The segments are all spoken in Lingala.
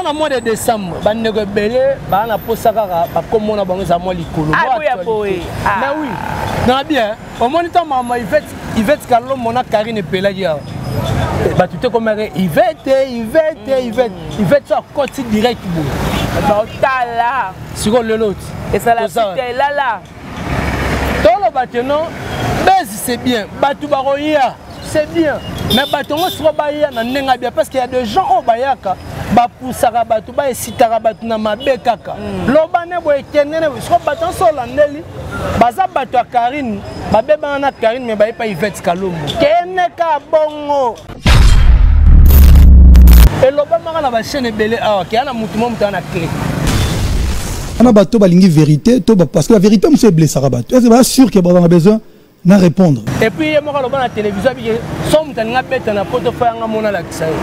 Na mois de décembre, bandeko ebele baa na posa kaka bakombo na bango eza mwa likolo. Ah, mais ah. Oui, na bien omoni ntango mama Ivete Kalombo na Karine epelaki awa, bato te komaka Ivete, Ivete, Ivete, Ivete, so akoti direct boye. Baotala. Sikoyo lelo ti ezala elala. Toloba te non, base c'est bien, bato bakoya, c'est bien, mais bato yango siko baya na ndenge ya bien, parce que y a des gens oyo bayaka, bapusaka bato, baesitaka bato na mabe kaka. Loba ne boye, ekende ne boye. Siko bato nyonso olandeli baza bato ya Karine, babebana na Karine, me bayepa Ivete Kalombo kene ka bongo. Elobamaka na bachaîne ebele awa keya na mutu mo moto aza na clé. Wana bato balingi vérité to, parce que la vérité mosusu eblessaka bato. Est ce que baza sûr ke bazala na besoin na répondre? Et puis ye moko aloba na télévision abike so moto alingi abeta na poto, fa yanga mona alakisa ye.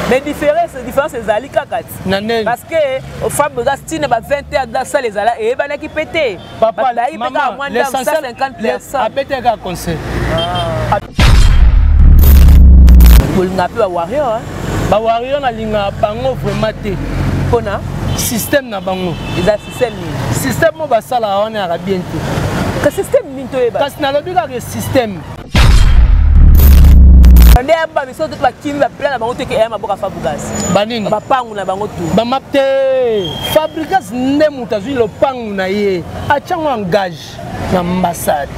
Mais différence ezali kaka ti na ndenge parce que Fabregas ntina ba 20 heures da salle ezala eyebanaki mpe te. Papa, bayi mpe kaka mwa ndambo, 150 personnes. Abetaki kaka concert. Bolinga mpe bawarrior? Bawarrior nalingaka bango vraiment te. Mpona? Système na bango. Eza système nini? Système mo basalaka wana yaka bien te. Ka système nini toyeba? Kasi nalobi kaka système. Nde yamba biso to bakimi baplan na bango te ke eya maboka Fabregas. Banini? Bapangu na bango tu. Bamap te. Fabregas nde moto azwi lopangu na ye, atyango engage na ambassade.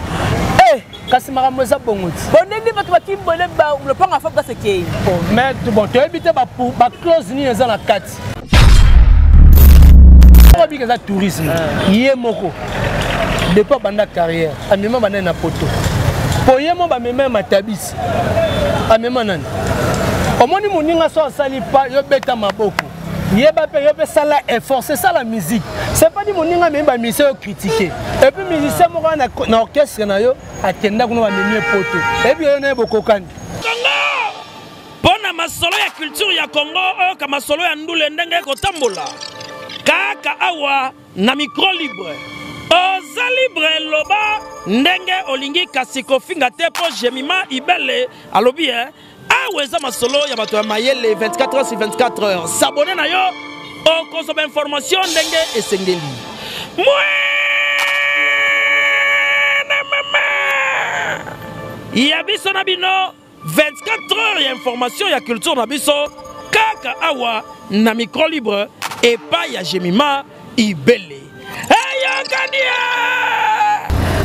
Eh! Kasi makambo eza bongo ti. Bon, ndenge bato bakimi bone, lopango ya Fabregas ekei. Mais bon, toyebi te baclause nini eza na kati. Obika eza tourisme. Ye moko depuis abanda carrière, amema banani na poto? Po ye mo bamema ya matabisi, amema nani? Omoni moninga so asali pa, yo beta maboko, yeba mpe yo mpe sala effort. C'est ça la musique. C'est pas dit moninga amemi bamusicien, yo critique, et puis musicien moko na orchestre na yo akenda kuna, bamemi ye poto, eyebi yo na ye bokokani. Mpo na masolo ya culture ya Congo, oyoka masolo ya ndule ndenge ekotambola kaka awa na micro libre. Oza libre, loba ndenge olingi, kasi kofinga te, mpo Jemima Ibele alobi e awa eza masolo ya bato ya mayele 24 heures sur 24 heures. Sabone na yo, okozwa bainformation ndenge esengeli. Mwene mama ya biso na bino, 24 heures ya information ya culture na biso kaka awa na micro libre epai ya Jemima Ibele. Eyokani!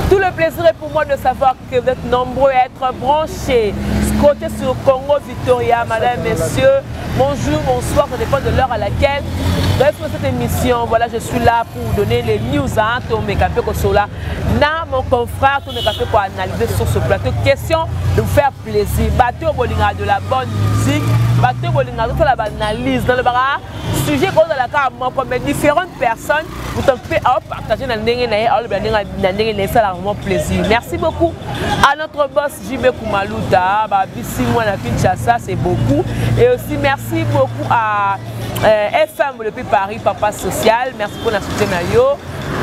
Tout le plaisir est pour moi de savoir que vous êtes nombreux à être branchés, scotchés sur Congo Victoria, madame, messieurs. Bonjour, bonsoir, ça dépend de l'heure à laquelle vous avez fait cette émission. Voilà, je suis là pour vous donner les news, hein, Tomeka Kosola. Na mon confrère, Tomeka pour analyser sur ce plateau. Question de vous faire plaisir. Bateau bolinga de la bonne musique, bateau bolinga de la analyse dans le bar. Sujet qu'on a la carte, mais différentes personnes, vous t'en faites à partager dans le na ndenge, ça vraiment plaisir. Merci beaucoup à notre boss JB Kumaluta, bah, Bisi moi na Kinshasa, c'est beaucoup. Et aussi merci beaucoup à FM depuis Paris, Papa Social, merci pour la soutien na yo.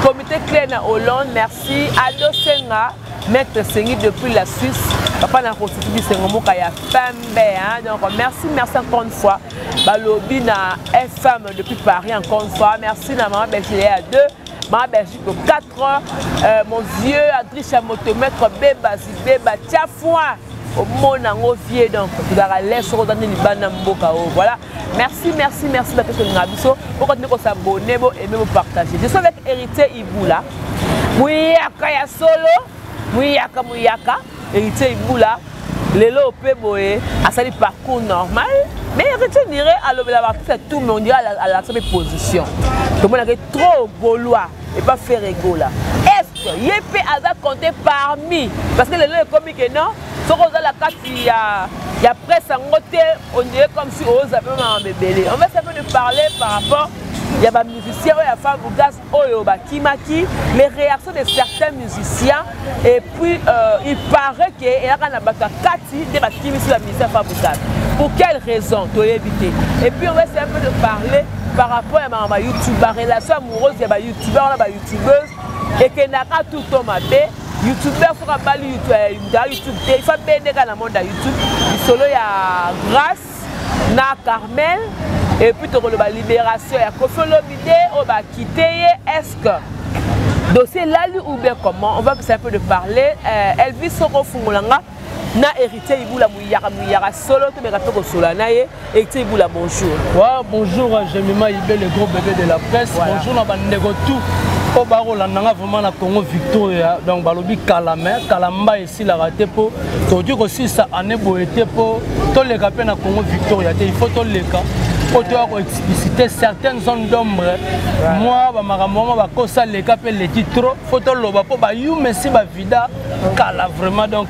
Comité Clé na Hollande, merci. Ado Senga, Maître Sengi depuis la Suisse, Papa na Rositi Sengo Moka ya Pembe, hein. Donc merci, merci encore une fois. Balobi na FM depuis Paris encore une fois. Merci na Maman Belgique à 2. Ma Belgique 4, mon vieux Adricha Motomètre Beba Zibeba Tiafoua au monde yango vieux, donc tozalaka lese soko oza nde libanda mboka oyo. Voilà, merci, merci, merci bato tolinga biso. Bokontinue kosabonner, bo aimer, bo partager. Je suis avec Héritier Ibula, muyaka ya solo, muyaka, muyaka Héritier Ibula. Lelo mpe boye asali parcours normal, mais Héritier dirait alobela baartiste tout, mais on dirait alakisa mpe position. Tomonaki trop gaulois et pas Ferre Gola. Est-ce que ye mpe aza compté parmi? Parce que lelo ekomi ke non, soki oza na kati ya presse yango te, on dirait comme si oza mpe makambo ebele. On va essayer un peu de parler par rapport ya bamusicien oyo ya Fabregas oyo bakimaki, les réactions de certains musiciens. Et puis il paraît que eyaka na bato ya kati nde bakimisi bamusicien Fabregas. Pour quelle raison, toyebi te. Et puis on va essayer un peu de parler par rapport ya makambo ya YouTube, barelation amoureuse ya bayoutubeur wana, bayoutubeuse ekendaka tout to mabe. Youtubeur soki abali ya YouTube te, il faut abendeka na monde ya YouTube. Lisolo ya Grâce na Carmel. Et puis tokoloba libération ya Koffi Olomide oyo bakite ye, est-ce que dossier lali ou bien comment? On va un peu de parler. Elvis soko fungolanga na Héritier Ibula muyaka muyaka solo to meka pe kosola na ye. Héritier Ibula, bonjour. Ouais, bonjour, Jemima Ibé, le gros bébé de la presse. Voilà. Bonjour na bandeko tout. Po bakolanda nga vraiment na Congo Victoria, donc balobi kalame, kalamba esilaka te po tokoki kosilisa année boye te po toleka mpe na Congo Victoria te, il faut toleka po toya koexpliciter certaines zones d'ombre. Moi bamakambo moko bakosa leka mpe leki trop, faut toloba po bayume esi bavida kala vraiment. Donc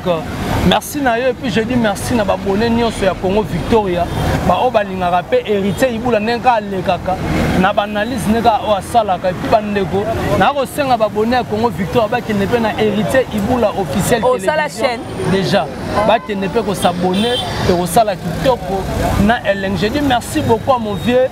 merci na yo, et puis je dis merci na babone nyonso ya Congo Victoria, baoyo balingaka mpe Héritier Ibula ndenge kaka alekaka na baanalyse ndenge kaka oyo asalaka. Et puis bandeko, nakosenga babone ya Congo Victoria bakende mpe na Héritier Ibula officiel Osala télévision. Chaîne. Déjà bakende mpe kosabone ekosala kitoko na elenge. Je dis merci beaucoup à mon vieux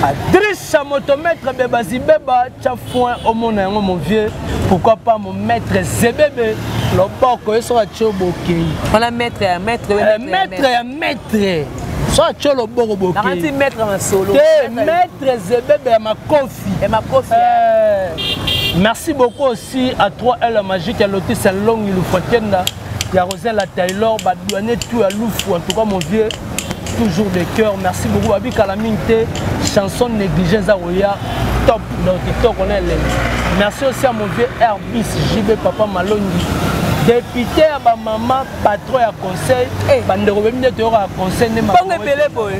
Adrisha motomètre Bebazi Beba tcha foin omona yango mon vieux, pourquoi pas mon maître Zebebe loboko ye soki atie bokei. Wana maître ya maître, maître ya maître soki atie loboko bokei maître masolo te, maître Zebebe ya makofi. Ya makofi. Merci beaucoup aussi à 3L magique ya Lotis ya Longi Lufakenda ya Rosella Taylor, badouane tout ya Lufu. En tout cas mon vieux, toujours de cœur, merci beaucoup. Babi kala mingi te, chanson négligée eza koya top, donc kitoko na elengi. Merci aussi à mon vieux Airbus JB Papa Malongi, député ya bamama, patron ya conseil. Bandeko bebi nde toyokaka conseil nde mbongo ebele boye.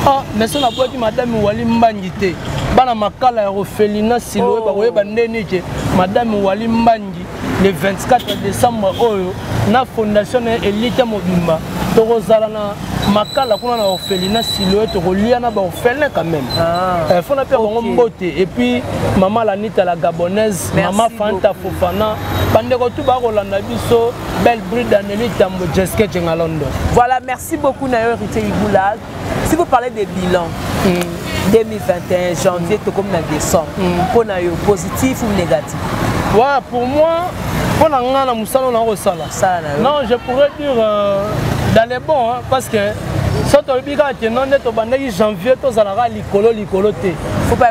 Ah, mais so nabwaki madame Wali Mbangi te, bana makala ya Rofelina Siloe bakoyeba ndeni ke madame Wali Mbangi le 24 décembre oyo na fondation na Elite mobimba tokozala na makala kuna na orphelinat Siloe, tokolia na baorphelin quand même. Fona mpe bango mbote. Et puis mama Lanita la Gabonaise, mama Fanta Fofana, bandeko tu bakolanda biso, belle bride Anneli Tambo, Jeske Jenga London. Voilà, merci beaucoup nayo Héritier Ibula. Si vous parlez des bilans 2021, janvier tokomi na décembre, mpo na yo positif ou négatif? Ouais, pour moi, mpo na nga na mosala oyo nakosala, non, je pourrais dire dans les bons, hein, parce que so tolobi kaka ke non, nde tobandaki janvier tozalaka likolo likolo te,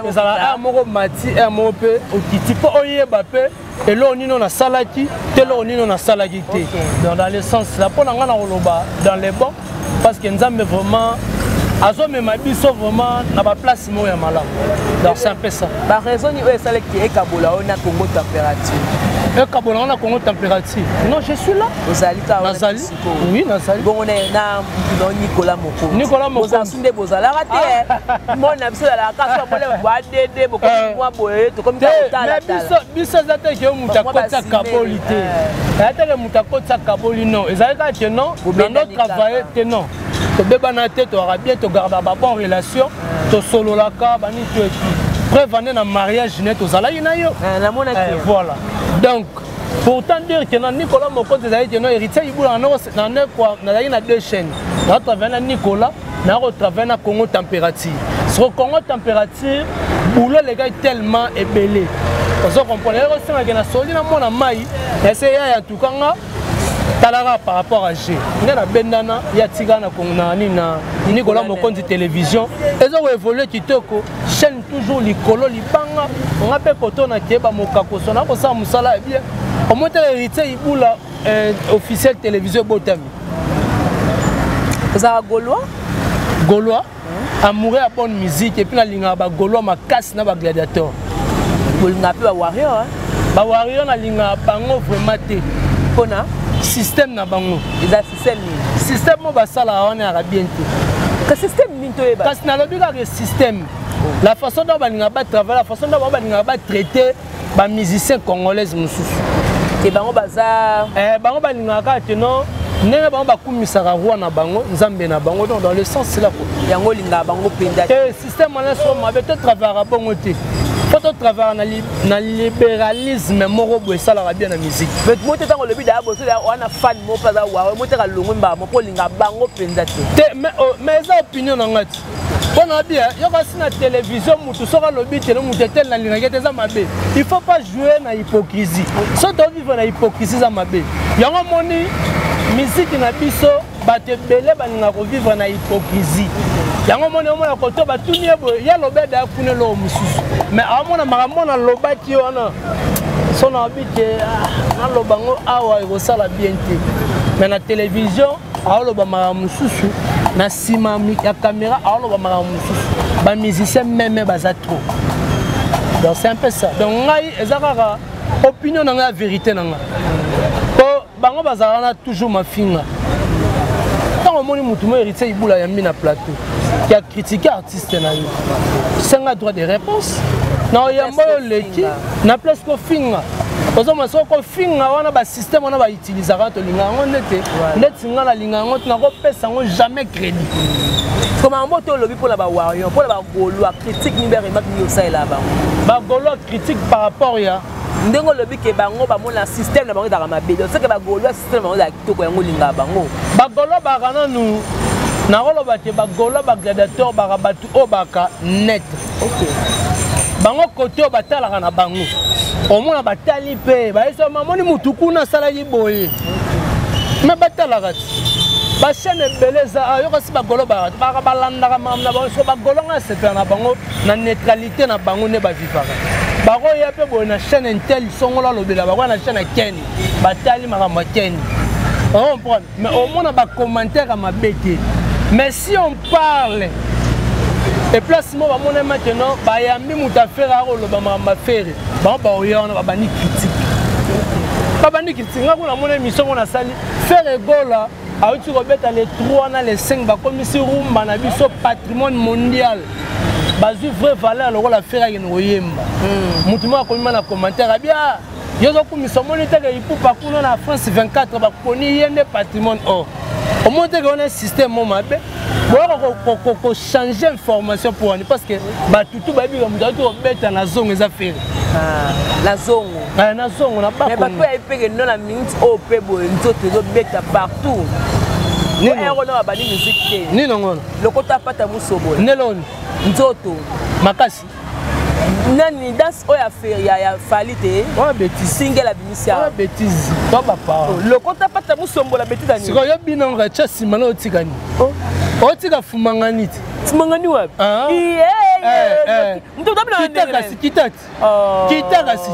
ezala heure moko mati, heure moko mpe okiti, mpo oyeba mpe eloko nini oyo nasalaki te, eloko nini oyo nasalaki te. Donc dans le sens là, mpo na nga na koloba dans les bons, parce que Nzambe vraiment azomema biso vraiment na baplace moko ya malamu. Donc c'est un peu ça. Baraison nini oyo esalaki ekabola oyo na Congo Température? Ekabola ngo na Congo Température? Non, je suis là. Ozali kaka? Nazali, oui, nazali. Bongo na Nicolas Mokonzi? Nicolas Mokonzi. Bozala nde bozalaka te, mona biso ezalaka so mole badede bokomi mwa boye, tokomi kotala. Biso eza te ke moto akotisa kaboli te, eya te ke moto akotisa kaboli, non, ezali kaka ke non, nando travaille te, non, tobebana te, tozalaka bien, togardaka babon relation, tosololaka bani to epi preuve ane na mariage ne tozalaki na yo. Voilà, donc pourtant dire que na Nicolas Mokonzi ezalaki ke no Héritier Ibula nazalaki na deux chaînes, nazotravaille na Nicolas, nakotravaille na Congo Température. Sur Congo Température, boulot elekaki tellement ebele, ozo comprendre, eloko osengaki na soli na mwana mai ese ya ya tukanga talaka par rapport à g nde nabendana ya tika na nini na Nicolas Mokonzi télévision, eza koévolue kitoko, chaîne toujours likolo libanga. Nga mpe koto nakeyeba mokakoso nakosala mosala ya bien, omoi tala Héritier Ibula officiel télévision ebotami. Ozalaka Gaulois? Gaulois, amoureux ya bonne musique, et puis nalingaka bagaulois makasi na bagladiateur. Bolingaka mpe bawarrior? Bawarrior nalingaka bango vraiment te. Mpona? Système na bango. Eza système nini? Système oyo basalaka wana yaka bien te. Ka système nini, toyeba? Kasi nalobi kaka système, la façon dont balingaka batravaille, la façon dont bango balingaka batraite bamusicien congolaise mosusu. Ke bango baza Bango balingaka kaka te, non, ndenge bango bakumisaka roi na bango, nzambe na bango, donc dans le sens là quoi. Yango olingaka bango mpenza? Te, système wana so mabe, totravaillaka bongo te, fo totravaillaka na libéralisme moko boye esalaka bien na musique. Mais mo te, ntango olobi daya boso wana, fan mo mpe aza wawe mo teka longwe mbala moko, olinga bango mpenza te? Te, mais eza opinion na nga ti, mpo na bien yoka si na télévision motu soki alobi tele motu etele nalingaki ete eza mabe. Il faut pas jouer na hypocrisie. So tovivre na hypocrisie, eza mabe. Yango moni musique na biso, bato ebele balingaka kovivre na hypocrisie. Yango omoni, omona koto batuni ye boye, ye alobi adaya kuna eloko mosusu, mais aomona makambo wana alobaki wana, so nayebi ke ah, naloba yango awa ekosala bien te. Mais na télévision aoloba makambo mosusu, na nsima ya caméra aoloba makambo mosusu. Bamusicien meme baza trop, donc c'est un peu ça. Donc ngai eza kaka opinion na ngai ya vérité na ngai, po bango bazalaka na toujours mafinga. Ntango omoni motu mo Héritier Ibula yambi na plateau ya critique artiste na yo, senga droit de réponse na oyamba oyo oleki na place kofinga. Ozomona soki kofinga wana, basystème wana bautilisaka, tolinga yango ndete ndeti nga nalinga yango, nakopesa yango jamais crédit. Koma yango te. Olobi mpona bawarrior, mpona bagaulois, critique nini, baremarque nini osalela bango? Bagaulois, critique par rapport ya Ndenge olobi ke bango bamona système na bango ezalaka mabe, donc soki bagaulois système na bango ezalaka kitoko, yango olingaka bango? Bagaulois baka nanu, nakoloba te bagaulois bagladiateur, baka bato oyo baka net. Bango kote oyo batalaka na bango, omona batali mpe bayesa, mamoni mutu kuna asalaki boye, me batalaka ti bachaîne ebele eza ayoka si bagaulois baka balandaka makambo na bango. So bagaulois nga asepela na bango na neutralité na bango, nde bavivaka. Bakoya mpe boye na chaîne intel songolo, alobela, bakoya na chaîne ya Keni, batali makambo ya Keni, ocomprendre. Mais omona bacommentaire ya mabe te. Mais si on parle et place mo bamona maintenant bayambi moto affaire akoloba makambo affaire, bango baoya wana babandi critique, babandi critique. Nga kuna mona émission ngo nasali, Ferre Gola awuti kobeta le 3 na le 5, bakomisi rumba na biso patrimoine mondial, bazwi vraie valeur lokola Ferre akende koyemba. Motu moko akomima na commentaire abia yo ozokumisa, omoni teke Ipupa kuna na France 24 bakoni ye nde patrimoine or. Omoni teke wana système mo mabe, boyaka kochange information mpo wani, parce que batutu bayebika moto ayaki kobeta na zongo eza Ferre. Na zongo. Na zongo na bato yayebi mpe no na minute oyo mpe boye nzoto ezobeta partout ero na babandi musique te. Nini yango wana? Lokota pata mosobola. Neloni. Nzoto. Makasi. Nani danse oyo ya Fally te? Wana bétise. Single abimisi. Wana bétise to bapara. Lokota pata mosombola, bétise ani? Sikoyo yo bino ngo tia nsima na otika nini? Otika fumangani te. Fumangani wapi? Kita kasi, kita ti, kita kasi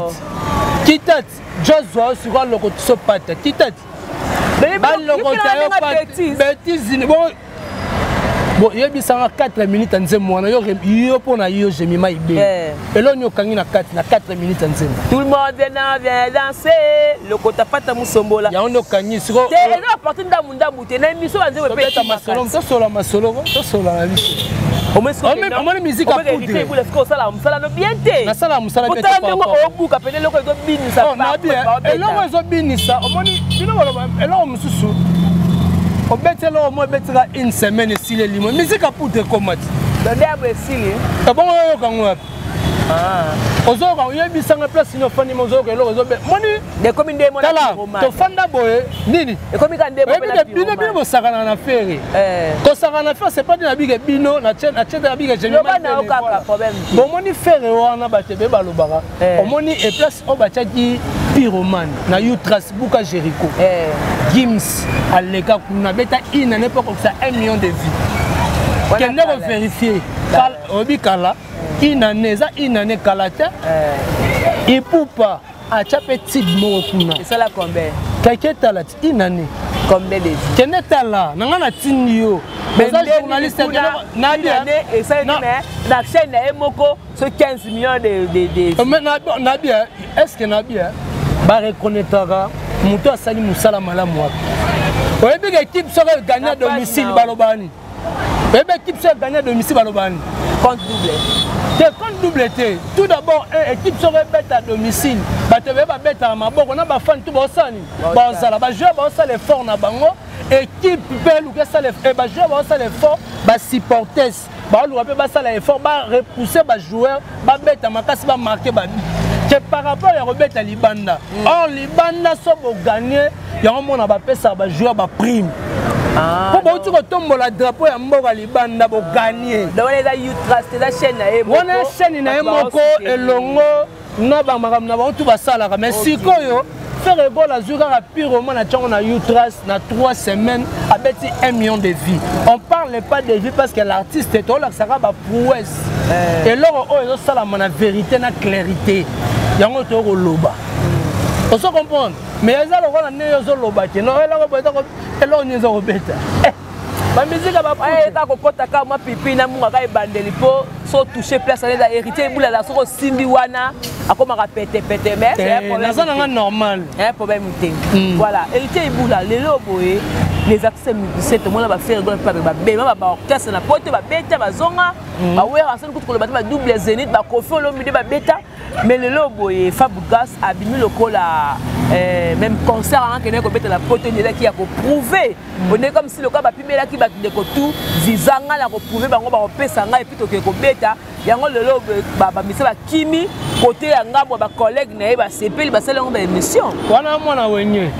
ti, kita ti. Jozwa oyo sikoyo alokota so pata, kita ti, balokota yo bétise. Bon, bon, yebisanga 4 minutes ya nzembo wana yo yo mpo na yo Jemima Ibe, eloni okangi na kati na 4 minutes ya nzembo? Tout le monde na vient danser lokota pata musombola. Yango nde okangi siko. Te, eza apartir ndambu ndambu te na émission banzembo. Mpe masolo, tosola masolo, tosola na biso. Omoni musique ya poudre. Osala mosala no bien te. Nasala mosala. Otala ndenge obuka pene eloko ezobinisa. Eloko ezobinisa, omoni bino baloba eloko mosusu, obeti eloko mo ebetika une semaine, esili, elimo. Musique ya poudre ekoma ti. Nde yabo esili. Ebongo oyoka ngo wapi? Ozoyoka, oyebisanga place nini ofandi, mo ozoyoka eloko ezobe moni. Ekomi nde. Tala, tofanda boye nini? Ekomi ka nde. Bino bino bosakana na Ferre, kosakana na Ferre, c'est pas na bike bino na tiete na bike. Bomoni Ferre wana, bato ebe balobaka, omoni eplace oyo batiaki pyromane na Utras buka Jericho, Gims aleka kuna, abeta une année mpo akokisa 1 million de vues. Kende kovérifie, oyebi kala une année eza une année kala te. Ipupa atya mpe tube moko kuna. Esala combien? Keke tala ti une année. Combien de vues? Kende tala na ngai, natindi yo, oza journaliste. Esali na chaîne na ye moko so 15 millions de Nabi, est ce que nabi bareconnaîtraka moto asali mosala malamu wapi? Oyebi ke équipe soki egagné à domicile baloba nini? Oyebi équipe soki egagné à domicile baloba nini? Compte double. Te, compte double te. Tout d'abord, équipe soki ebeta à domicile, bato ebeye babetaka maboko na bafani tu, baosala nini? Bazala bajoueur baosala effort na bango, équipe mpe eluka esala, bajoueur baosala effort, basupporters baoluka mpe basala effort, barepousse bajoueur, babeta makasi, bamarke babi ke par rapport ya kobeta libanda. Or libanda so boganye yango, mona bapesaka bajoueur baprime mpo bauti kotombola drapeau ya mboka libanda, boganye. Wana Wana chaîne na ye moko elongo na bamakambo na bango tu basalaka. Mais sikoyo Ferre Gola azwi kaka purement na ntango na Utras, na 3 semaines abeti 1 million de vues. On parle. parle pas de vie parce que l'artiste tolakisaka baprouesse, eloko oyo ezosalama na vérité, na clarité, yango tokoloba. Ozo comprendre? Mais eza lokola ndenge ozoloba ke no, eloko boye, eloko nini eza kobeta bamizika. Kaka kokɔta kaka mwa pipi na munga kaka ebandeli, mpo so touche place wana eza Héritier ebulala. Soki osimbi wana, akomaka petepete, mais naza nanga normal. Problème te. Voilà, Héritier Ibula, lelo boye les artistes musiciens, tomona baFerre Gola mpe babema baorchestre na poto, babeta, bazonga, bawera soni kutu koloba te, badouble Zénith, baKoffi Olomide babeta. Mais lelo boye Fabregas abimi lokola même concert anga kende kobetela poto, ezalaki ya koprouver. Onde comme si lokola bapimelaki bato ndeko tu visa, ngai na koprouver bango, bakopesa ngai, et puis tokende kobeta yango. Lelo bamisa bakimi kote ya ngambo ya bacollègue na ye, basepeli, basali yango baémission. Wana mwana Wenge.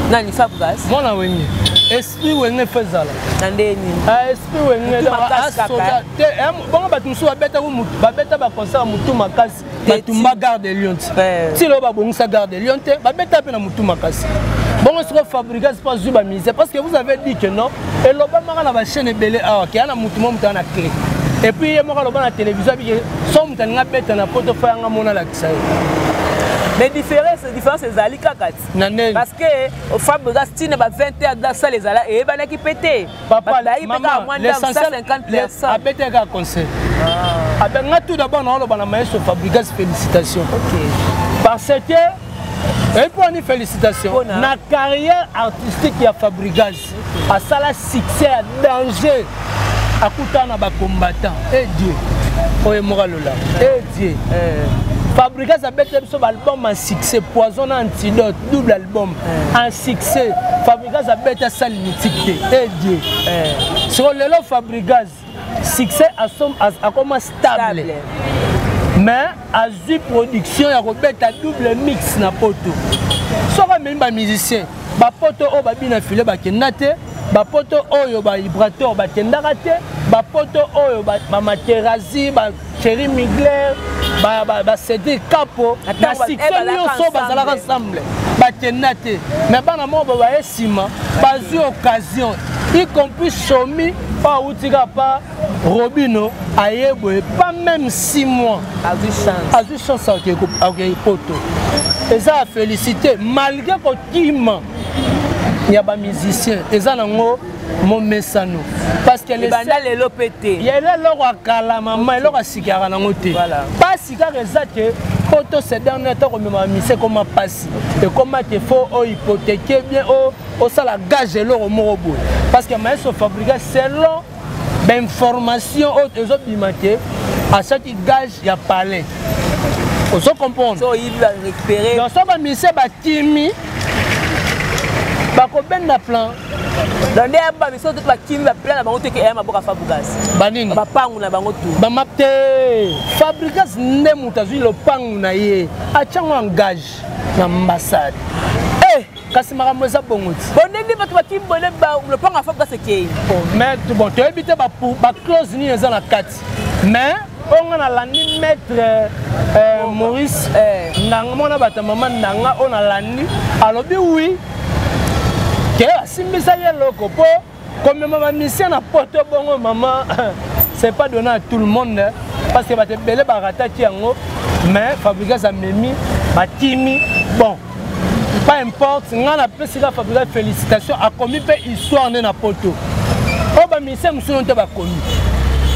Nani, Fabregas? Mwana Wenge, esprit Wenge fo ezala. Na ndeni? Esprit Wenge te. Bongo bato mosusu babeta baconcert ya motu makasi, batumba Gare de Lyon ti ti lelo, babongisa Gare de Lyon te, babeta mpe na motu makasi. Bongo sikoyo Fabregas mpo azwi bamusicien, parce que vous avez dit que non, elobamaka na bachaîne ebele awa ke ya na motu mo, moto aya na clé, et puis ye moko aloba na télévision abike so moto alingi abeta na poto, fo yanga mona alakisa ye. Mais différence ezali kaka ti. Na ndenge? Parce que Fabregas, ntina ba 20 heures da salle ezala, eyebanaki mpe te. Papa, abetaki kaka concert abenga. Tout d'abord naoloba na maestro Fabregas, félicitation, parce que epo ani félicitation na carrière artistique ya Fabregas, asala succès ya danger, akutana na bacombattant e Dieu oyo moko alola e Dieu. Fabregas abetela biso baalbum en succès, Poison na Antidote, double album en succès. Fabregas abeta salle mythique te e Dieu. Siko lelo Fabregas succès akoma stable, mais azwi production ya kobeta double mix na poto. Soki amemi bamusicien bapoto oyo babina file, bakenda te bapoto oyo bavibrateur bakendaka te, bapoto oyo bamaterasi, bathierry Mugler, baCédric Kapo, na succès nyonso bazalaka ensemble, bakenda te. Mais bana moko baye nsima bazwi occasion, y compris Somi oyo awuti kaka pa Robino, aye boye pas même 6 mois, azwi chance akei poto. Eza ya félicité malgré kokima ya bamusicien, eza nango momesano, parce que ebanda lelo mpe te. Yela eloko ya kala, mama, eloko asikaka nango te. Pasi kaka eza te po to ce dernier temps komema bamise ekoma pasi, ekoma te fo ohypothéquer bien, osala gage, eloko moko boye, parce que maestro Fabregas, selon bainformation oyo ezobima te, asaki gage ya palais. Ozo comprendre? Donc so bamise bakimi, bakobenda plan. Donc nde yamba biso to bakimi, baplan na bango te ke eya maboka Fabregas. Banini? Bapangu na bango tu. Bama te, Fabregas nde moto azwi lopangu na ye, atiango en gage na ambassade. Kasi makambo eza bongo ti. Bon, ndenge bato bakimi bone, lopango ya Fabregas ekei. Mais bon, toyebi te baclause nini eza na kati, mais oyo nga nalandi maître Maurice Ndanga, mwana bato ya mama Ndanga, oyo nalandi alobi wi ke asimbisaki eloko mpo komema bamusicien na poto. Bongo mama, c'est pas donné à tout le monde, parce que bato ebele barataki yango, mais Fabregas amemi, bakimi. Bon, pas importe, ngai napesika Fabregas félicitation, akomi mpe histoire nde na poto oyo bamusicien mosusu te bakomi.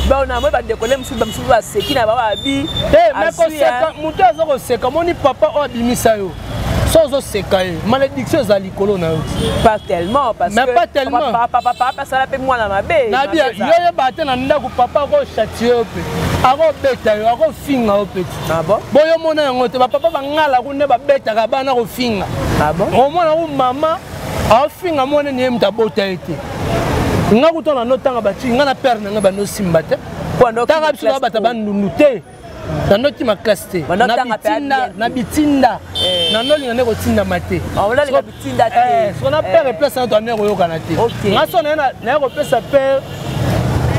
Bon, na moi bandeko ne mosusu, bamosusu baseki na bango, babi. Te, mais koseka, moto aza koseka, moni papa oyo abimisa yo, so ozoseka ye, malédiction eza likolo na yo. Pas tellement, parce mais pas tellement. Papa, papa asala mpe mwana mabe. Nabi yo yeba te, na ndako papa akochâtier yo mpe akobeta yo, akofinga yo mpe ti. Ah bon? Boyo mona yango te, bapapa bangala kuna babetaka bana, kofinga. Ah bon? Omona ku mama aofinga mwana ni ye moto abota ye te. Nga kuta na notanga bati, nga na père na nga bandosimba te, tanga biso na bata bandundu te, nandokima classe te, na bitinda nandolinga nde kotindama te. Soko na père eplace na to ane koyokana te, nga so naye kopesa père,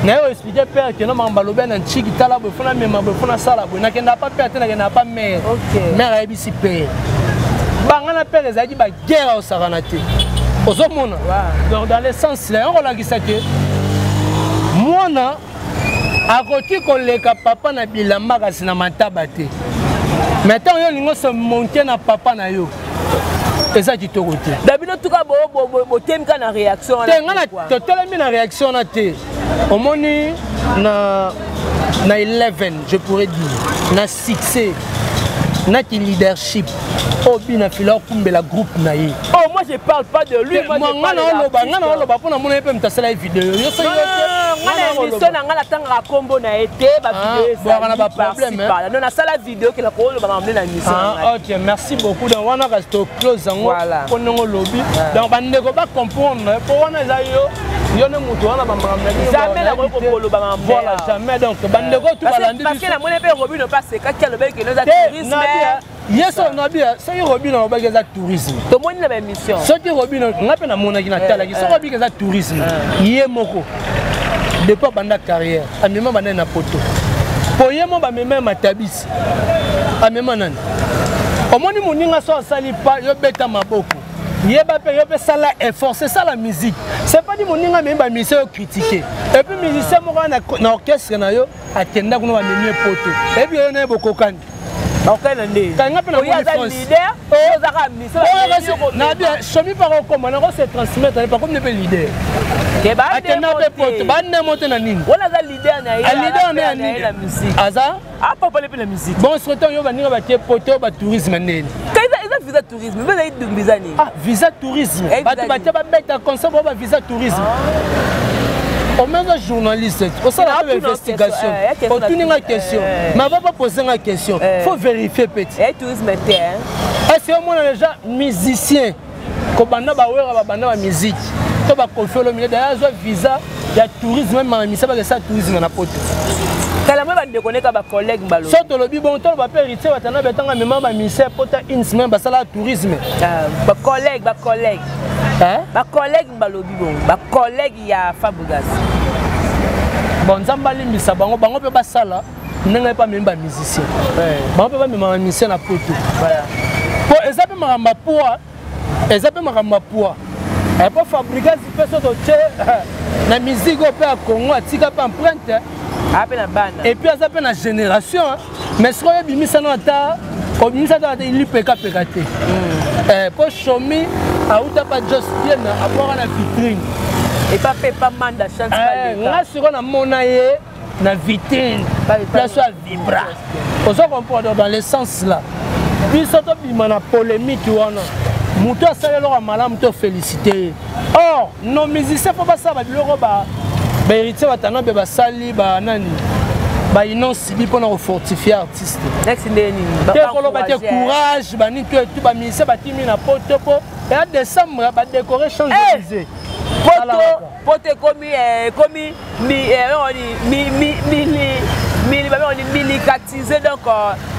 naye koexpliquer père keno makambo alobi na ntiki, tala boye, fona mema boye, fona sala boye, nakenda pa père te, nakenda pa mare. Mare ayebisi père, banga na père ezalaki baguerre aosakana te. Ozomona? Donc dans le sens la yango kolakisa ke Mwana akoki koleka papa na bilamba kasi na mataba te. Mais ntango yo olingi ose monte na papa na yo, eza kitoko te. Da bino tuka botemi kaka na réaction wana. Te, ngai totelemi na réaction wana te. Omoni na 11, je pourrais dire na succès na ki leadership oyo bina fila okumbela groupe na ye. Oh, moi je parle pas de lui, moi je parle de l'artiste. Nga na oloba mpo namona ye mpe moto asala ye video. Yo soki yo te, nga na émission na nga natangaka kombo na ye te, ba vidéo ezali na ba problème. Non, nasala vidéo ke nakoloba makambo na émission na ngai. Ok, merci beaucoup. Donc wana kasi to close yango mpo ndenge olobi. Donc bandeko ba comprendre mpo wana eza yo yo nde moto wana bamakambo na bino. Jamais nakoki koloba makambo. Voilà, jamais. Donc bandeko tu balandi biso parce que namoni mpe Robino mpe asekaki, alobaki keno eza tourisme. Ye so nabi soki Robino alobaki eza tourisme, tomoni na baémission. Soki Robino, nga mpe namonaki, natalaki, soki alobaki eza tourisme, ye moko depuis abanda carrière amema banani na poto? Po ye mo bamema ya matabisi, amema nani? Omoni moninga so asali pa yo beta maboko, yeba mpe yo mpe sala effort. C'est ça la musique. C'est pas dit moninga amemi bamusicien, yo critiquer, et puis musicien moko na orchestre na yo akenda kuna, bamemi ye poto, eyebi yo na ye bokokani. Bakokani na nde? Kanga mpe na leader, ozaka nabi somi mpaka okoma nako se transmettre pa komi mpe leader, akenda mpe poto, bandemo te na nini? Wana aza leader na ye. Leader na ye nini aza? Apapale mpe na musique. Bon, surtout yo baninga batie poto ba tourisme ndeni? Eza visa tourisme mpe ezali visa nini? Ah, visa tourisme, bato batie babeta concert bao ba visa tourisme. Omeza journaliste, osala mpe investigation, otuni nga question, mais avant bapose nga question, faut vérifier petit. Tourisme te. Est-ce omona déjà musicien kobanda bawera, babanda bamusike to bakofi Olomide daya azwa visa ya tourisme, meme misa bakesa tourisme na poto? Kala mwe bandeko neka bacollègue balo. So tolobi bon, toloba mpe Héritier Watana betanga mema bamusicien pota une semaine, basala tourisme. Bacollègue, bacollègue, bacollègue balobi bongo, bacollègue ya Fabregas. Bon, Nzambe alimbisa bango, bango mpe basala ndenge mpe amemi bamusicien, bango mpe bamema bamusicien na poto, po eza mpe makambo ya poids, eza mpe makambo ya poids. Po Fabregas mpe so totie na musique oyo mpe ya Congo, atika mpe empreinte. Ape na bana. Et puis aza mpe na génération, mais soki oyebimisa no ata obimisa ata ilipekapeka te, po Shomi auta pa Jos Piena, abwaka na vitrine. Epa mpe pa Manda Chance. Nga sikoyo namona ye na vitrine, place oyo avibra, ozo comprendre. Dans le sens là, biso tobima na polémique wana, moto asali eloko ya malamu, to félicité ye. Or nos musiciens fo basala babiloko bahéritier Watanabe basali, banani, bainonsibi mpona kofortifie artiste. Te, koloba te, courage banini to etu bamusicien batimi na poto, mpo ya décembre badécore Champs Élysées. Poto, poto ekomi, ekomi mili babengoni milicatise. Donc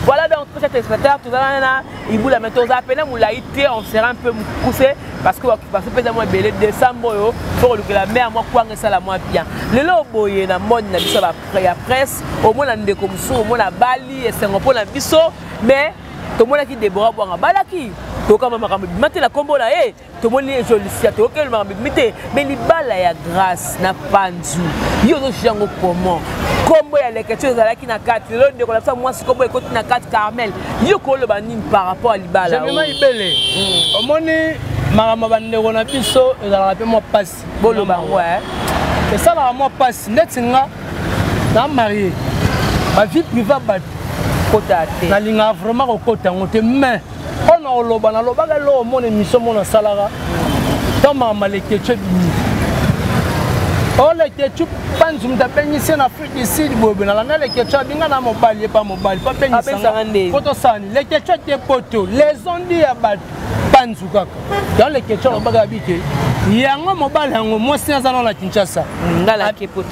voilà, donc chers téléspectateurs, tozala na Ibula, mais tozala pena molai te, on sera un peu mokuse parce que occupation mpe eza mwa ebele. Décembre oyo fo kolukela mare mwa kwanga esala mwa bien. Lelo boye na mode na biso ya presse, omona ndeko mosusu, omona bali esengo mpo na biso, mais tomonaki Debora Bwanga balaki, tokamba makambo ebima te na nkombo na ye. Tomoni Jolicia, tokokeli makambo ebimi te. Mais libala ya Grâce na Panzu, yo ozojuge yango comment? Nkombo ya Leketio ezalaki na kati, lelo ndeko na biso mwasi nkombo ekoti na kati, Carmel. Yo koloba nini par rapport ya libala? Jemima Ibele, omoni makambo ya bandeko na biso ezalaka mpe mwa mpasi. Boloba yango. Esalaka mwa mpasi ndeti nga na marie, bavie privé ya bato kota te. Nalingaka vraiment kokota yango te, mais oyo na koloba, nalobaka eloko mona émission mona asalaka ntango makambo Leketchu ebimi, oyo Leketchu Panzu moto abengisi ye na Afrique du Sud boye, nalanda Leketchu abinga na mobali ye pa mobali po abengisanga po tosala nini. Leketchu ate poto lesondi ya bato Panzu kaka yango. Leketchu alobaka abi ke yango mobali yango mwasi aza nao na Kinshasa,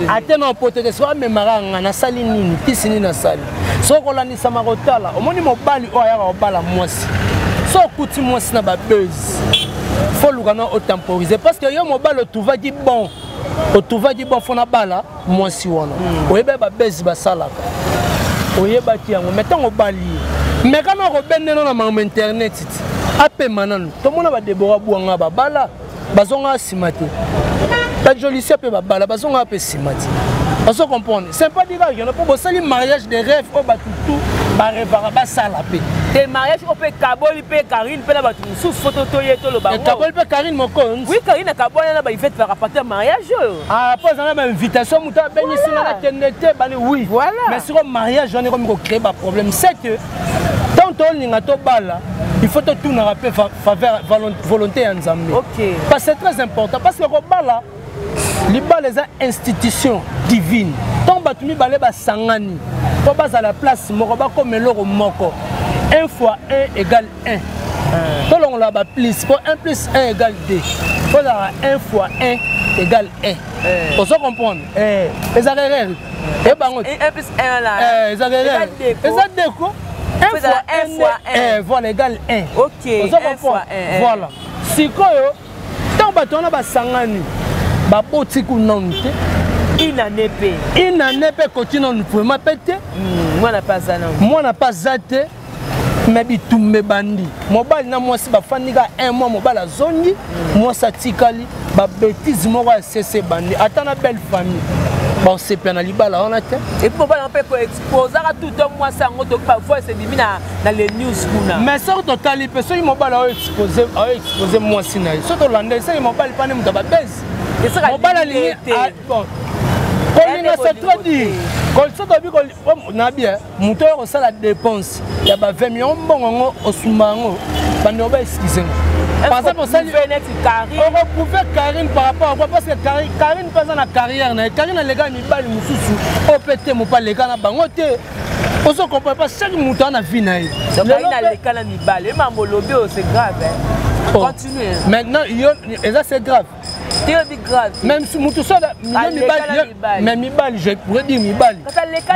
ate na poto te. Soki amemaka nga, nasali nini? Kisi nini nasali? Soki kolandisama kotala, omoni mobali oyo ayaka kobala mwasi, so okuti mwasi na babese, fo luka na otemporiser, parce que yo mobali otrouvaki bon, otrouvaki bon fo nabala mwasi wana. Oyebaki babese basalaka, oyebaki yango, mais ntango obali ye, mais kana okobendeno na makambo internet ti apema nanu. Tomona badebora Bwanga babala, bazonga nsima te. Bajolisia mpe babala, bazongaka mpe nsima ti ozo comprendre. C'est pas dire que mpo bosali mariage de rêve oyo bato tout barêvaka basala mpe. Te, mariage oyo mpe ekaboli mpe Karine mpe na bato mosusu, fo toye toloba. Ekaboli mpe Karine Mokonzi. Oui, Karine akaboli na baIvete par rapport mariage oyo. Ah, mpo ezanga bainvitation, moto abengisi nga, nakende te, bani oui. Voilà. Mais siko mariage wana ekomi kocréer baproblème. C'est que tant tolinga tobala, il faut totunaka mpe faveur, volonté ya Nzambe. Parce que c'est très important, parce que kobala, libala eza institution divine. Ntango bato mibale basangani mpo bazala place moko, bakoma eloko moko, 1 fois 1 égale 1. Tolongola baplus, mpo 1 plus 1 égale 2, mpo ezalaka 1 fois 1 égale 1. Ozo comprendre? Ezaka erreur ebango. 1 plus 1 là. Ezaka erreur, eza 2 ko. 1 fois 1 fois 1. Voilà, égale 1. Ok. Ozo comprendre? Voilà. Sikoyo ntango bato wana basangani, baboti kunanu te. Une année mpe. Une année mpe ekoti nanu vraiment mpe te. Mwana mpe aza nanu. Mwana mpe aza te, me bitumba ebandi. Mobali na mwasi bafandi kaka un mois, mobali azongi, mwasi atikali. Babêtises moko ya sese ebandi. Ata na belle famille baosepela na libala wana te. Et puis mobali mpe koexposaka tout to mwasi yango, toki bavoice ebimi na les news kuna. Mais soki totali mpe, soki mobali aoexpose mwasi na ye, soki tolanda, esaki mobali mpane moto ababese. Mobali alingi bon kolinga, c'est trop dire. Soki tobi na bien, moto oyo kosala dépense ya ba 20 millions, mbongo yango osumba yango, bandeko ba excuse nga. Par exemple, osali okoprouve Karine par rapport à quoi? Parce que Karine mpe aza na carrière na ye. Karine aleka mibali mosusu oyo mpe te, mopo aleka na bango te. Ozo comprendre? Parce chaque moto aza na vie na ye. Karine aleka na mibali, emambo olobi oyo, c'est grave. Continue. Maintenant yo, eza, c'est grave. Te, grave. Même si mutu so mibali, mais mibali, je pourrais dire mibali,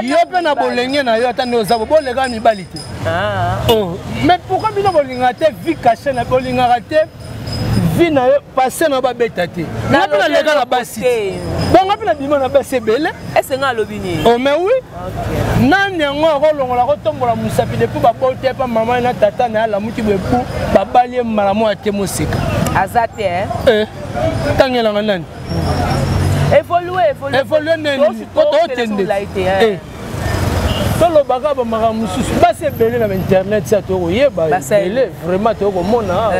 yo mpe na bolenge na yo, ata nde oza boleka mibali te. Oh, mais pourquoi bino bolingaka te vie caché na, bolingaka te vie na yo passé na yo babeta te? Nga mpe naleka na basi, bonga mpe nabima na basi ebele. Esenga alobi nini? Oh, mais oui, nani yango akolongola kotombola mosapi? Depuis baboti epa mama na tata na ye, alamuki boye pu babali ye mbala moko te, moseka. Aza te. Tangelanga nani? Évolue, évolue. Évolue nini? Po tookende, tolobaka bamakambo mosusu. Basi ebele na bainternet sia, tokoyeba ebele vraiment, tokomona,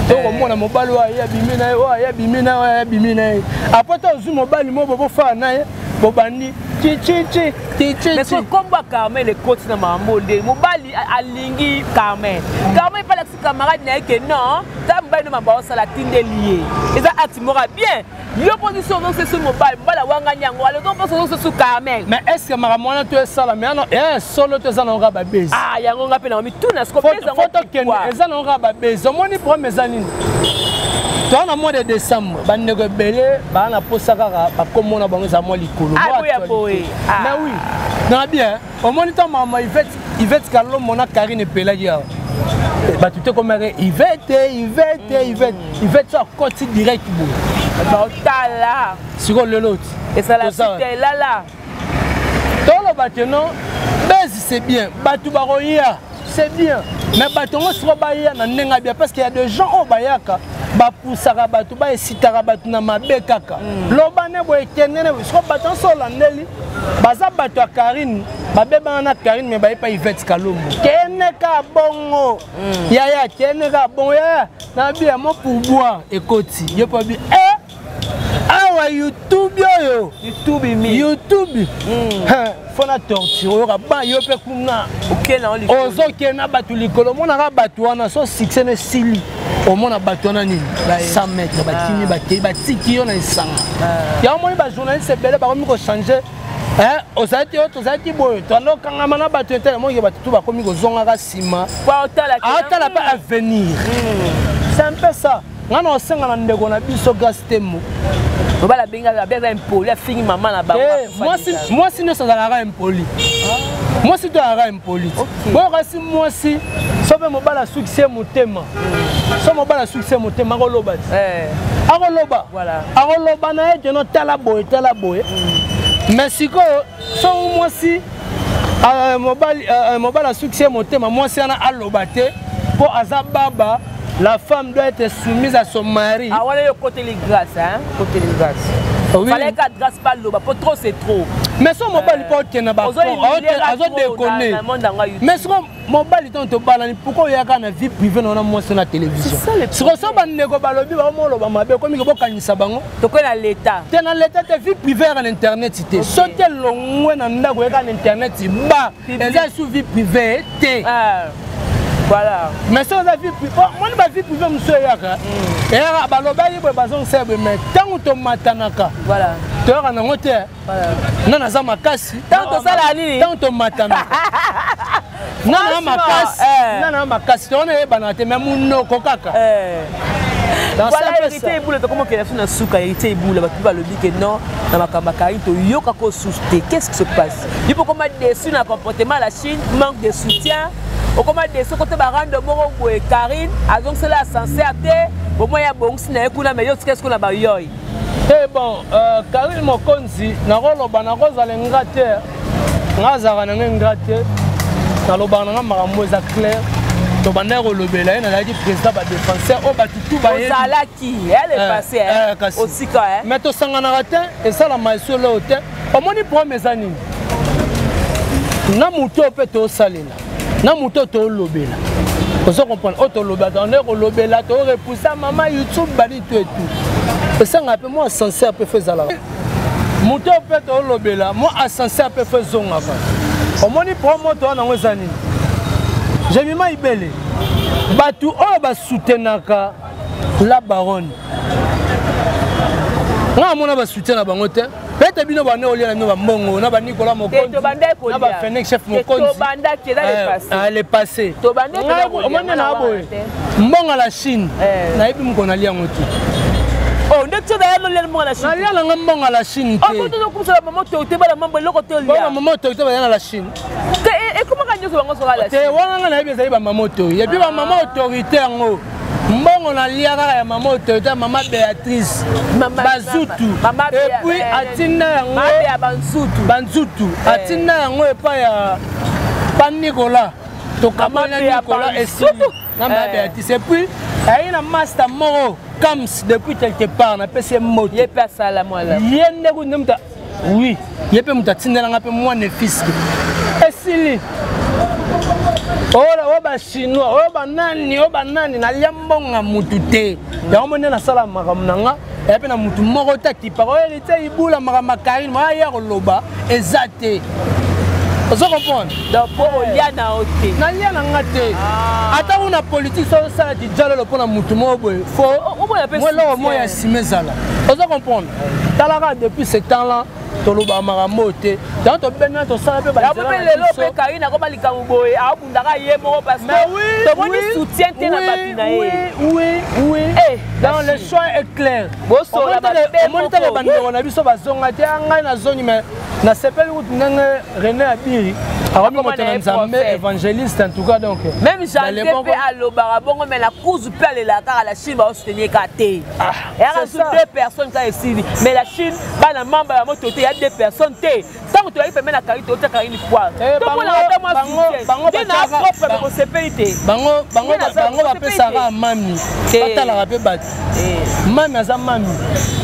tokomona mobali oyo aye abimi na ye, oyo aye abimi na ye, oyo aye abimi na ye. Après to ozwi mobali mo bobofaa na ye, bobandi chichichi. Tichichi. Kombo ya Carmel ekoti na makambo nde mobali alingi Carmel. Carmel mpe alakisi camarade na ye ke non, ta mobali no mambo aosala, tindeli ye, eza acte moko ya bien. Yo mpo biso ozosesu mobali, mobali awangani yango, alozo mpo ozosesu Carmel. Mais est ce que makambo wana to esala? Mais wana solo to eza nango kaka babese. Ah, yango nga mpe nango mituna. Fo tokende, eza nango kaka babese. Omoni, problème eza nini? Toza na mois de décembre, bandeko ebele baa na posa kaka bakomona bango eza mwa likolo. Mais oui, na bien, omoni ntango makambo Ivete Kalombo na Karine epelaki awa, bato te komaka Ivete, Ivete, Ivete, Ivete, so akoti direct boye. Baotala. Sikoyo lelo ti ezala elala. Toloba te non, base c'est bien, bato bakoya, c'est bien, mais bato yango sikoyo baya na ndenge ya bien, parce que y a des gens oyo bayaka, bapusaka bato, baesitaka bato na mabe kaka. Loba ne boye, ekende ne sikoyo, bato nyonso olandeli baza bato ya Karine, babebana na Karine, me bayepa Ivete Kalombo. Kene ka bongo yaya, kene ka bongo yaya na bia mo pourboire ekoti yo mpo bi e awa YouTube oyo. YouTube mi. YouTube fo na torture, oyoka ba yo mpe kuna ozokende na bato likolo. Omonaka bato wana so succès no esili, omona bato wana nini, 100 mètre bakimi, bakei, batiki yo na esanga. Yango omoni bajournaliste ebele bakomi kochange. Ozalaki oyo, tozalaki boye, toanda okangama na bato etele moke, bato tu bakomi kozongaka nsima, aotala mpe avenir. C'est un peu ça. Nga na osenga na ndeko na biso Grâce Temo. Mobali abengaka, abenga impoli, afingi mama na bango. Mwasi nyonso azalaka impoli, mwasi to azalaka impoli. Boyo kasi mwasi so mpe mobali asukisi ye motema, so mobali asukisi ye motema, akoloba ti akoloba, akoloba na ye keno tala boye, tala boye. Mais sikoyo so mwasi, mobali asukisi ye motema, mwasi wana aloba te mpo aza baba. La femme doit être soumise à son mari. Ah wana yo koteli grâce hein, koteli grâce. Oui. Fallait ka grâce pas loba po trop c'est trop. Mais so mobali po okende ba azo déconner. Mais siko mobali ntango tobalani pourquoi oyaka na vie privée na wana mwasi na télévision? Siko so bandeko balobi baomoloba mabe okomi kobokangisa bango. Tokoyi na l'état. Te na l'état te, vie privée yaka na internet te. Soki elongwe na ndako oyaka na internet ba eza sous vie privée te. Voilà. Mais soki oza vie privée, moni ba vie privée mosusu eyaka. Eyaka balobaki boye bazongisa boye mais ntango tomatanaka. Voilà. Toyaka nango te. Nga naza makasi. Ntango tosala nini? Ntango tomatanaka. Nga na makasi. Nga na makasi. Towana eyebanaka te mais monoko kaka. Voilà, Héritier Ibula, tokomokela biso na suka. Héritier Ibula, bato balobi ke non na makambo ya Karine toyoka ko susu te. Qu'est-ce qui se passe? Yo okoma déçu na comportement la Chine, manque de soutien. Okoma déçu kote barando moko boye Karine azongisela ascenseur te, bomoi ya bongisi na ye kuna mais yo tika sikoyo na bayoyi. Eh bon, Karine Mokonzi, nakoloba nakozala nga te, nga azalaka na ngai nga te, nalobaka na nga makambo eza clair. Tobandaki kolobela ye, nazalaki président ba défenseur oyo bato tu bayebi. Ozalaki, elle est passée, kasi. Osika, hein. Mais tosanganaka te, esalama esolo oyo te. Omoni problème eza nini? Na moto oyo mpe tosalela, na moto oyo tolobela. Ozo comprendre? Oyo tolobela, tobandaki kolobela, torepousser mama YouTube bani tout et tout. Esangaka mpe mwa ascenseur mpe fo ezalaka. Moto oyo mpe tolobela, mwa ascenseur mpe fo ezongaka. Omoni problème oyo toza nango eza nini? Jemima Ibele, bato oyo basoutenaka la baronne, nga amona basoutien na bango te. Peut-être bino bande olia na bino bambongo na ba Nicolas Mokonzi, na ba Fenech chef Mokonzi. Tobandaki eza le passé. Le passé. Tobandaki Ngai, eza kolia, omoni na nga na boye. wana te. Mbongo la Chine. Nayebi moko nalia yango te. Oh, nde tio na yano mbongo la Chine. Nalia nanga mbongo la Chine te. Oh, koto no kumisa ba maman autorité ba la mambo eloko te olia. Ba maman autorité ba yana la Chine. Te, e komaka nyonso bango soka la Te, Chine. wana nga nayebi ezali ba maman autorité. Et puis ba maman autorité yango. Mbongo nalia kaka ya maman autorité, maman Béatrice. Mama, Bazutu. mama, mama Et puis, Béa, atinda yango. Mama Béa Banzutu. Banzutu. Atinda yango epai ya pa Nicolas. Tokamona Mama Béa Nicolas Banzutu. esili. Na mama Béatrice. Et puis, aye na master moko Kams depuis quelque part na pesi ye moto. Ye pe asala mwana. Ye nde ku nde muta oui, ye pe muta atindela nga pe mwana fiske. Esili. Ola, oyo ba chinois, oyo ba nani, oyo ba nani, nalia mbongo ya mutu te. Yango moni nde nasala makambo na nga, eya pe na mutu moko te akipaka. Oyo Héritier Ibula makambo ya Karine, moya ya koloba eza te. Ozo comprendre? Donc, po olia na yo te. Nalia na nga te. Ata kuna politique soki osala dialelo mpona mutu moko boye, fo Oboya pe mwa eloko soutien. moko ya nsima ezala. Ozo comprendre? Talaka depuis ce temps-là, tolobaka makambo oyo te. Donc, tobengana, tosala mpe ba Yango nzela mpe na lelo biso. mpe Karine akoma likambo boye, aobundaka ye moko parce que Mais oui, tomoni oui, soutien te na oui, bato na ye. oui, oui, oui. Eh, Donc, le Chine. choix est clair. Bosola Omoni tele, babe omoni tele moko. bandeko na biso bazonga te, ah, ngai nazongi, mais nasepeli kutu ndenge René Abiri akomi Akoma moto na na ye Nzambe, prophète. évangéliste en tout cas, donc, Même dans Janvier les bons mpe alobaka bongo, mais na kuzu mpe alelaka kaka la Chine baosoutenir kaka te. Ah, Eyaka c'est su ça. deux personnes kaka esili. Mais la Chine, bana mamba ya moto te, ya deux personnes te. Ntango toyaki pembeni na Karine, toyoti Karine poire. Eh, Tomona bango, ata mwa bango, soutien. bango Nde na batiaka- propre ba- bakosepeli te. Bango, bango, Nde na bango bakosepeli bapesaka te. mami. Te. Batalaka mpe bato. Eh. Mami aza mami.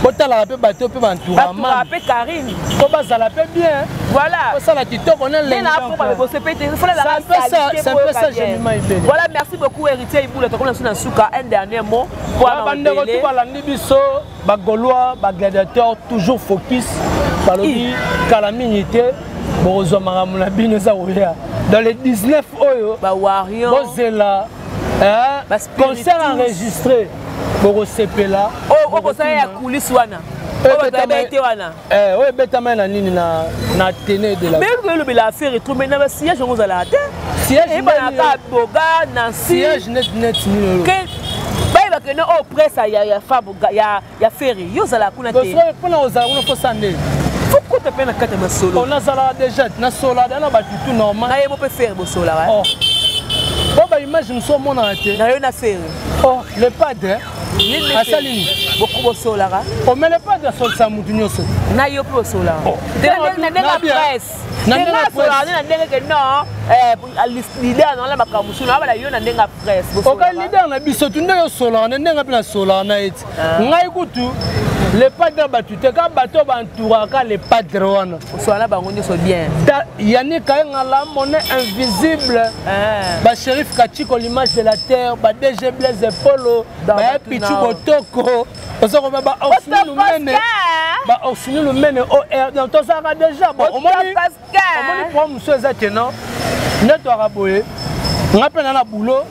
Botalaka mpe bato mpe bantouraka Batouraka mami. mpe Karine. Po bazala mpe bien. Voilà. Osala kitoko na Nde na elengi, propre donc, bakosepeli te. Faut la C'est un peu ça, salité c'est un pour peu ça, yoka bien. Jemima Ibele. Voilà, merci beaucoup Héritier Ibula. Tokomona biso na suka, un dernier mot pour Ba bandeko Abandele. tu balandi biso, ba Gaulois, ba gladiateurs toujours focus. Balobi I. kala mingi te, bokozwa makambo na bino eza koya. Dans les 19 oyo, Ba warriors. bozela, hein, Ba spiritus. concert enregistré, bokosepela. Oh, oh, bosala ya coulisse wana. Oyo Oyo bato ebetama- bayeba ete wana. Eh, oyo ebetama na nini na, na Athénée de la Mais oyo elobela affaire etro, mais na ba sillage yango ozalaka te. Sillage Eyebana nini? kaka Boga, Nancy. Sillage net, net nini oyo? Ke, bayeba ke no, oyo presse ya, ya Fab, ya, ya Ferre, yo ozalaka kuna te. Bosolo, mpona kozala kuna, faut sande. Faut kota mpe na kati ya masolo. Oh, nazalaka déjà, nasolaka na bato tout normal. Na ye mo mpe Ferre bosolaka. Oh. Po ba image mosusu omonaka te. Na yo na Ferre. Oh, le padre, Nini asali Ferre? nini? Beaucoup bosolaka. Omele padre asolisa mutu nyonso. Na yo mpe osolaka. Oh. Na ndenge presse. Na ndenge asolaka nde na ndenge ke non eh, leader na makambo mosusu na bala yo na ndenge presse. Oka leader na biso tu ndenge osolaka na ndenge mpe nasolaka na ye ti. Ah. Ngai kutu le padre bato te ka bato baentouraka le padre wana. Osola bango nyonso bien. Yannick Kayenga la monnaie invisible. Ah. Ba shérif Kachiko l'image de la terre, ba DG Blaise Polo. Baya pichu botoko oza koma ba orsini lumene ba orsini lumene or donc tozalaka déjà bon omoni omoni problème mosusu eza ke non nde toyaka boye nga mpe na na boulot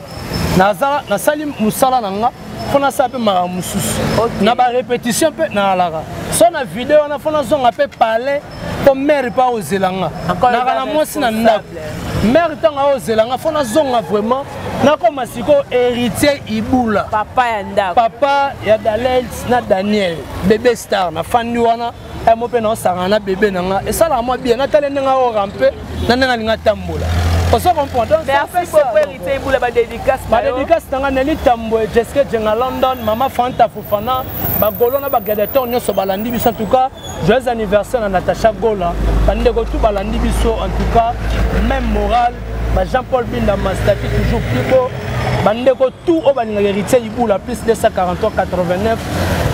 naza nasali mosala na nga mpo nasala mpe makambo mosusu na barépétition mpe naalaka so na video wana mpo nazonga mpe palais mpo mare mpe aozela nga naka na mwasi na ndako mare ntango aozela nga fo nazonga vraiment nakoma sikoyo héritier ibula papa ya ndako papa ya dalels na daniel bebe star nafandi wana mo mpe naosangana na bebe na nga esalaka mwa bien natali ndenge aorampe na ndenge alinga atambola ozo comprendre merci beaucoup héritier ibula badédicace badédicace na nga neli tambwe jeske jenga london mama fanta fofana bagolo na bagladiateur nyonso balandi biso en tout cas Joyeux anniversaire na Natacha Gola. Bandeko tout balandi biso en tout cas même morale. Ba Jean-Paul Binda Mastati toujours plus beau. Bandeko tout au balinga héritier Iboula plus 243 89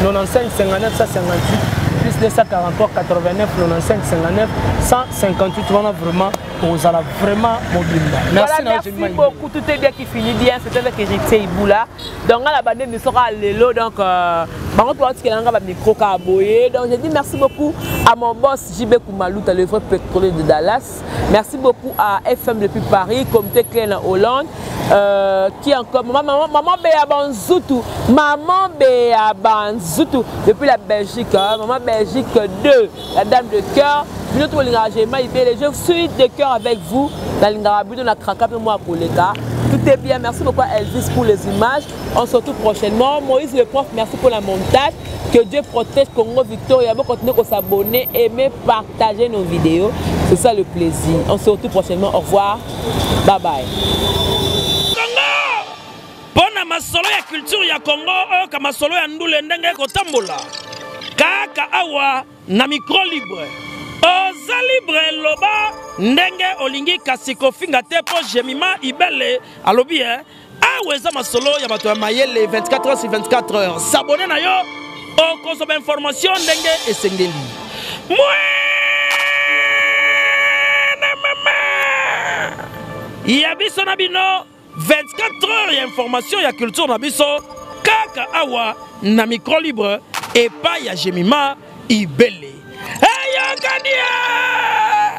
95 59 158 plus 243 89 95 59 158 wana vraiment ozala vraiment mobimba. Merci, voilà, merci beaucoup tout est bien qui finit bien c'était avec héritier Iboula. Donc nga na bande émission kaka lelo donc euh, bango to batikela nga ba micro kaka boye. Donc je dis merci beaucoup à mon boss JB Kumaluta le vrai pétrolier de Dallas. Merci beaucoup à FM depuis Paris, comité clé en Hollande. Euh, qui encore maman maman maman Béa Banzoutou, maman Béa Banzoutou depuis la Belgique, hein, maman Belgique 2, la dame de cœur. Bino to lingaka Jema Ibele, je suis de cœur avec vous. Na lingaka bino na kraka pe moi koleka. Tout est bien. Merci beaucoup à Elvis pour les images. On se retrouve prochainement. Moïse le prof, merci pour la montage. Que Dieu protège Congo Victoria. Bon, continuez à s'abonner, aimer, partager nos vidéos. C'est ça le plaisir. On se retrouve prochainement. Au revoir. Bye bye. Congo mpo na masolo ya culture ya Congo oyoka masolo ya ndule ndenge ekotambola kaka awa na micro libre oza libre loba ndenge olingi kasi kofinga te mpo jemima ibele alobi e awa eza masolo ya bato ya mayele 24 heures sur 24 heures sabone na yo okozwa bainformation ndenge esengeli mwene mama ya biso na bino 24 heures ya information ya culture na biso kaka awa na micro libre epai ya jemima ibele eyokani ye.